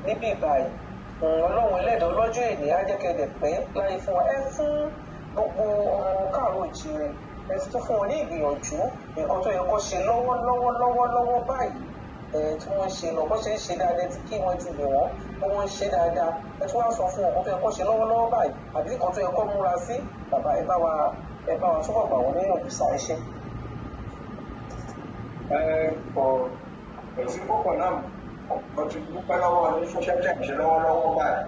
Níbí ìbáyìí, Ọlọ́run ẹlẹ́dàá ọlọ́jọ́ èní á jẹ́ kẹ́ ẹ dẹ̀ pẹ́ láyé fún wa. Ẹ fún gbogbo ọmọ káàárọ̀ òjíire, ẹ tún fún wọn ní ìgbìyànjú nǹkan tó yẹ kó ṣe lọ́wọ́lọ́wọ́ lọ́wọ́lọ́wọ́ báyìí ẹ tí wọ́n ń ṣe lọ, bó ṣe ń ṣe dáadáa tí kí wọ́n ti lè wọ́n bí wọ́n ń ṣe dáadáa. Ẹ tún wá sọ fún wọn nǹkan tó yẹ kó ṣe lọ́wọ́lọ́wọ́ báyìí àbí nǹkan tó yẹ kó múra sí. Bàbá, ẹ bá wa túbọ̀ gbà wọ́n níyànjú sáré ṣe. Ẹ kò sí púpọ̀ náà. Mo ti dúpẹ́ lọ́wọ́ ní social tech ṣe lọ́wọ́lọ́wọ́ báyìí.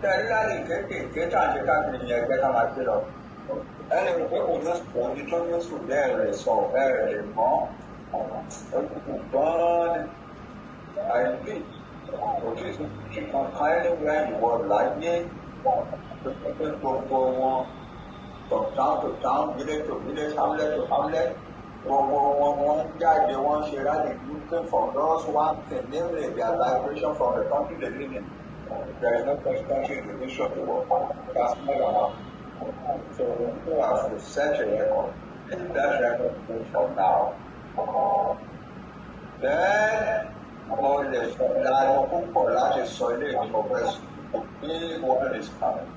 Tẹ̀lé láti kéékèèké tá à ń ṣe káàkiri yẹn, ẹgbẹ́ ká máa gbé lọ. Ẹni rò pé kò ní sùn ní tó ní sùn bẹ́ẹ̀ rẹ̀ sọ bẹ́ẹ̀ rẹ̀ mọ́ gan-an ni. Àìní kò tí ì sí kankan anywhere in the world láyé tó pé gbogbo wọn, from town to town, village to village, hamlet to hamlet, gbogbo wọn, wọ́n jáde, wọ́n ṣe rally looking for just one thing, namely their liberation from the country they live in. There is no such country in the history of the world. That's never happened. So we have to set a record. If that record goes from now, then mo lè sọ lánàá púpọ̀ láti sọ ilé ìfọ̀fẹ́. The big one is coming.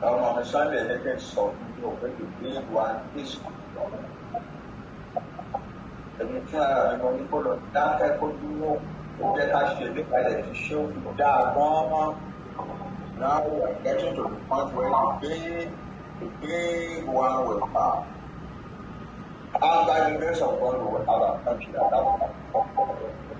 Ọmọ mi Sunday ní kí n sọ fún mi pé the big one is coming. Èmi fún ara mi, mo ní kó lọ dákẹ́, kó dúró, ó jẹ́ ká ṣe nípa ilẹ̀ tí ṣé ó fi dáa gan-an. Now we are getting to the point where the big one will come. And by the grace of God, we will have a country at that point.